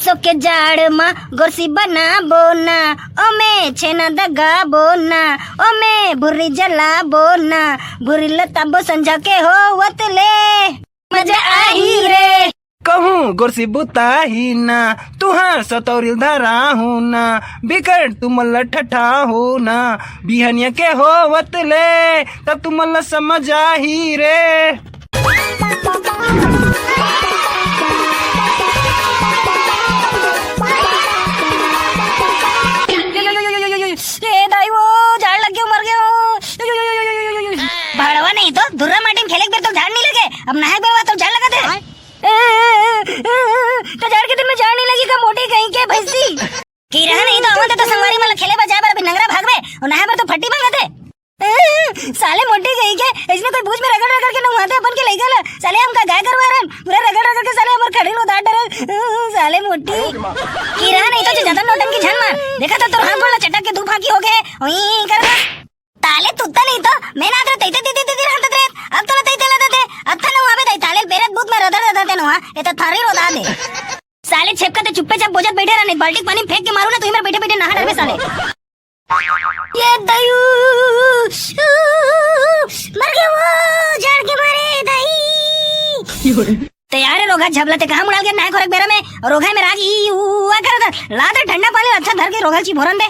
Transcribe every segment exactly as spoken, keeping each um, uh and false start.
तो के जाड़ म गोरसी बनाबो ना, ओमे छेना दगाबो ना, ओमे भुर्री जलाबो ना, भुर्री ल ताबो संझा के होवत ले। मजा आही रे। कहूँ गोरसी बुताही ना, तुहर सतौरिल धराहू ना, बिकट तुमन ल ठठाहू ना, बिहनिया के होवत ले, तब तुमन ल समझ आही रे। ए दाई वो, जाड़ लग गयो, मर गयो। भड़वा नहीं तो धुर्रा माटी में खेले के बेर तो जाड़ नहीं लगे, अब नहाए के बेर तो जाड़ लगा दे। ए, ए, ए, ए, तो जाड़ के दिन में जाड़ नहीं लगी का, मोटी कहीं के भैंसी? की रहा नहीं तो, अवन तो संगवारी मन ल खेले बर जाए बर अभी नंगरा भागबे, और नहाए बर तो फट्टी मांगत हे। साले मोटी कहीं के, इसने कोई भूज में रगड़ रगड़ के नहुआते अपन के लइका ला। साले हम का गाय गरुवा रहन, पूरा रगड़ रगड़ के साले हमर खड़ी उतार डरे। साले मोटी। की रहा नहीं तो जो ज्यादा नौटंकी झन मार। देखा तो तोर हाथ गोड़ ला चटक के दू फांकी हो गए। ओई कर दे। ताले तुत्ता नहीं तो, मैं ना तेरे तैते दीदी दीदी रहता तेरे। अब तो तैते ला देते। अब था नहुआबे दाई ताले बेरत बूत में रदर रदर ते नहुआ। ये तो थारी रोदा दे। साले छेपका ते चुप्पे चाप बोजत बैठे रहने, बाल्टी के पानी फेंक के मारू ना, तो ही मेरे बैठे बैठे नहा डरबे साले। ये दयू, मर गए वो, जाड़ के मारे दाई। ते यार रोगहा झबला ते कहाँ मुड़ाल के नहाए खोरक बेरा में, रोगहा में राग ई उ आ करत, ला दे ठंडा पानी अच्छा धर के रोगहा ल चिभोरन दे।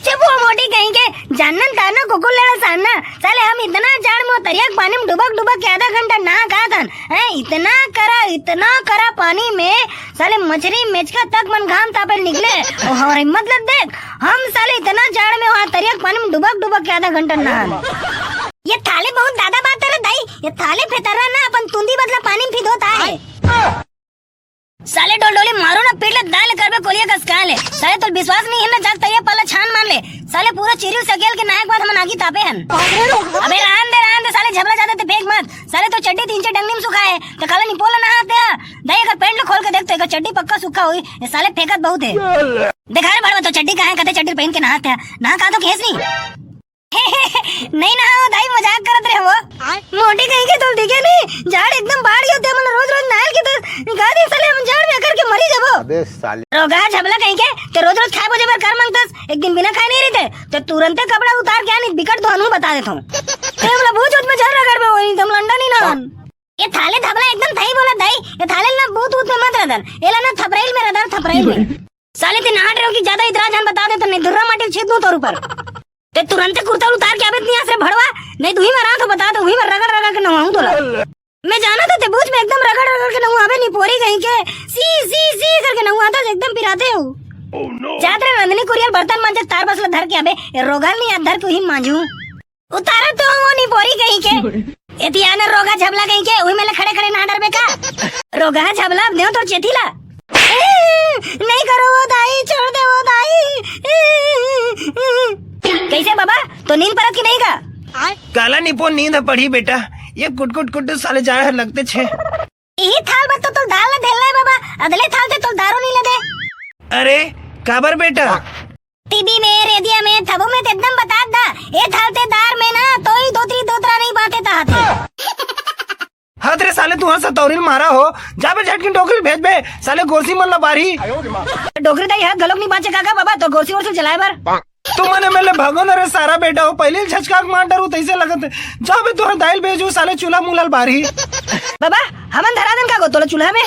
चुप हो मोटी कहीं के, जानन ताना कुकुर लेड़ा सानना। साले हम इतना जाड़ में तरिया के पानी में डुबक डुबक के आधा घंटा नहा का थन, हैं? इतना करा, इतना करा पानी में, साले मछरी मेचका तक मन घाम तापे निकले। और हमार हिम्मत लग देख, हम साले इतना जाड़ में वहाँ तरिया के पानी में डुबक डुबक के आधा घंटा नहान। ये थाले बहुत दादा बात है रे दाई, ये थाले फेतर्रा ना अपन तुंदी बदला पानी में फिदोत आए। साले डोलडोली मारू ना पीट ले, दाल करबे कोलिया कस काले। साले तोल विश्वास नहीं है ना, जाग तरिया पाला छान मार ले। साले पूरा चिरिल सकेल के नहाए के बाद हमन आगी तापे हन। अबे रहन दे, रहन दे, साले झबला जाते ते फेंक मत। साले तो चड्डी तीन चार डंगनी में सुखाए, तो काला निपोला नहाते हैं। दाई अगर पैंट लो खोल के देख तो एक चड्डी पक्का सूखा हुई। ये साले फेंकत बहुत है। देखा रे भड़वा तो चड्डी कहाँ है, कहते चड्डी पहन के नहाते हैं। नहा कहा तो खेस नहीं। नहीं ना हो दाई, मजाक करत रहे वो। मोटी कहीं के तोल दिखे नहीं, जाड़ एकदम बाढ़ गयो ते मन रोज रोज नहाल के तो गा दिन साले हम जाड़ में अकर के मरी जबो। अबे साले। रोगहा झबला कहीं के, ते रोज रोज खाए बोजे बर कर मांगतस, एक दिन बिना खाए नहीं रहते, ते तुरंते कपड़ा उतार के आनी बिकट धोनू बता देता हूँ। ते हमला भूत ऊत में झर रगड़ बे वही, तुम लंडा नहीं ना। ये थाले धबला एकदम सही बोला दाई, ये थाले ना भूत ऊत में मत रदर, एला ना थपराइल में रदर, थपराइल में। साले ते नाट रहे हो कि ज्यादा इतरा जान बता दे तो नहीं धुर्रा माटी छेद दूं तोर ऊपर। ते तुरंते कुर्ता उतार के आबे इतनी आस रे भड़वा, नहीं तू ही मरा तो बता दो, वही में रगड़ रगड़ के नहाऊं तोला। मैं जाना था ते बूझ में एकदम रगड़ रगड़ के नहुआबे नहीं पोरी कहीं के, सी सी सी करके नहुआता एकदम पिराते हो। जात रे रंधनी कुरियल बर्तन मांजे तार बसला धर के आबे, ए रोगहा ल नहीं हाथ धर के उही मांजू। उतारा तो वो नहीं पोरी कहीं के। एतिया न रोगहा झबला कहीं के, उही में ले खड़े खड़े नहा डरबे का? रोगहा झबला, अब देव तोर चेथी ला। नहीं करो वो दाई, छोड़ दे वो दाई। कैसे बाबा, तो नींद परत की नहीं का? काला निपो नींद ह पड़ी बेटा, ये कुट कुट कुट साले जाए हर लगते छे। इही थाल बत तो तोल दाल न धेलना है बाबा, अदले थाल ते तोल दारू नहीं लदे। अरे, काबर बेटा? टीवी में, रेडियो में, थबो में ते एकदम बतात दा। ए थाल ते दार में ना, तोई दोतरी दोतरा नहीं बाते ताहते। हत रे साले, तुहर सतौरिल मारा हो, जा बे झटकिन डोकरी भेज बे, साले गोरसी मन ला बारही। डोकरी दाई हाथ घलोक नहीं बांचे काका बाबा, तो गोरसी वोरसी जलाए बर। तुमन एमे ले भागो न रे सारा बेटा हो, पहले ही झचका के मार डरू तैसे लगत है। जा बे तुहर दाई ल भेजू, साले चूल्हा मुंह ला बारही। बाबा, हमन धरा दन का गो तोला चूल्हा में?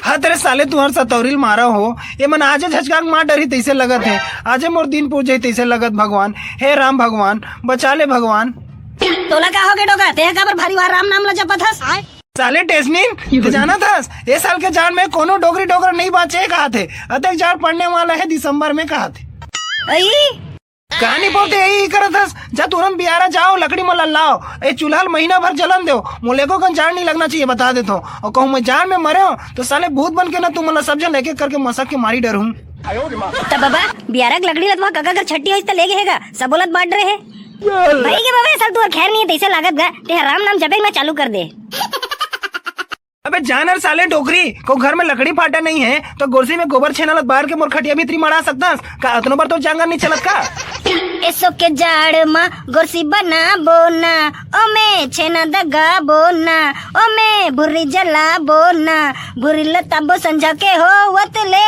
हत रे साले, तुहर सतौरिल मारा हो, ये मन आजे झचका के मार डरही तैसे लगत है। आजे मोर दिन पूर जाही तैसे लगत भगवान। हे राम भगवान, बचा ले भगवान। तोला का हो गे डोका, तेह काबर भारी भार राम नाम ला जपत हस? साले टेसनीन, ते जानत हस, ए साल के जाड़ में कोनो डोकरी डोकरा नहीं बांचे कहाथे। अतेक जाड़ पड़ने वाला है दिसंबर में कहाथे। अई? कहानी बोलते यही करत हस, जा तुरंत बियारा जाओ, लकड़ी मन ला लाओ, ए चूल्हा ल महीना भर जलन देव, मोला एको कन जाड़ नहीं लगना चाहिए, बता देत हूँ। और कहूँ मैं जाड़ में मरे हो, तो साले भूत बन के ना तुम मन ला सब झन एक एक करके मसक के मारी डरहूँ। त बाबा, बियारा के लकड़ी ला तुम्हार कका कर छट्टी होइस त ले गे हे गा, सब बोलत बांट रहे हे। भाई के बाबा, ए साल तुहर खैर नहीं है, तैसे लागत गा, ते राम नाम जपे ना चालू कर दे। अबे जानर साले डोकरी, को घर में लकड़ी फाटा नहीं है, तो गोरसी में गोबर छेना लत बार के मोर खटिया भीतरी मड़ा सकतस का? अतनो बर तो जांगर नहीं चलत का? एसो के जाड़ मा गोरसी बनाबो ना, ओमे छेना दगाबो ना, ओमे भुर्री जलाबो ना, भुर्री ल ताबो संझा के होवत ले।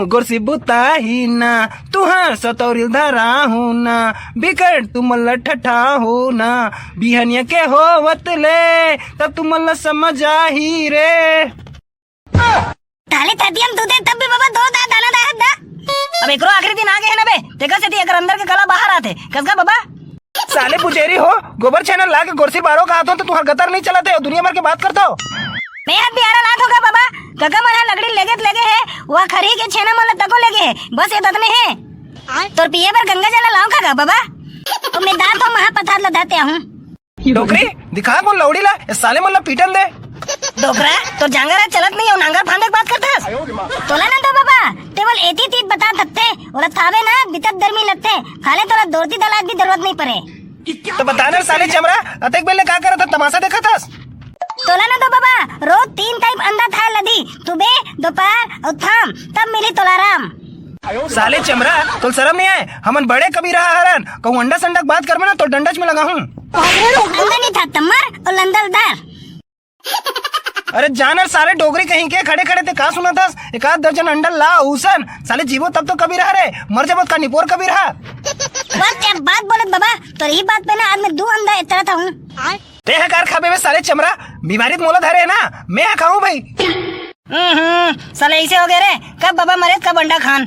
गोरसी बुताही ना, तुहर सतौरिल धराहू ना, बिकट तुमन ल ठठाहू ना, बिहनिया के होवत ले, तब तुमन ल समझ आही रे। ताले ततियम तू दे, तब भी बाबा दो दा दाना दा हद दा। अब एकरो आखिरी दिन आ गे हे ना बे, तेकर सेती एकर अंदर के कला बाहर आथे। कस गा बाबा? साले पुचेरी हो, गोबर छेना ला के गोरसी बारो का आथो त तुहर गतर नइ चलत हे, दुनिया भर के बात करथो। मैं हद बिहारा लात होगा बाबा, कका मन ह लकड़ी लेगे त लेगे हे, वो खरही के छेना मन ल तको लेगे हे, बस ये ततने हे। तोर पिए बर गंगा जल लाऊं का गा बाबा? ओ मैं दात हो महापथार ल दाते हूँ। डोकरी, दिखा कोन लौड़ी ला, ए साले मन ला पीटन दे। डोकरा, तोर जांगर ह चलत नहीं, अउ नांगर फांदे के बात करथस। तोला नंदो बाबा, तेवल एती तीत बता थकथे, ओला थावे ना, बितत दरमी लगथे, खाले तोला दोरती दलात भी जरूरत नहीं पड़े। तो बता ना साले चमरा, अतेक बेले का करत हस, तमाशा देखत हस? तोला नंदो बाबा, रोज तीन टाइम अंडा थाए लदी, सुबह, दोपहर अउ थाम, तब मिली तोला आराम। साले चमरा, तोल शरम नहीं आए? हमन बड़े कबीरा हरन, कहूँ अंडा संडा के बात करबे ना तो डंडच में लगाहूँ। अंडा नहीं था तम्मर और लंदल दर। अरे जानर साले डोकरी कहीं के, खड़े खड़े ते का सुनत हस? एक आध दर्जन अंडा ला उसन, साले जीवो तब तो कबीरा रे, मर जबो का निपोर कबीरा। बस एक बात बोलत बाबा, तोर ही बात पे ना आज मैं दो अंडा इतरा था हूँ। ते ह कार खाबे बे साले चमरा, बीमारी त मोला धरे हे ना, मैं ह खाऊं भाई। हम्म, साले ऐसे हो गए रे, कब बाबा मरे कब अंडा खान।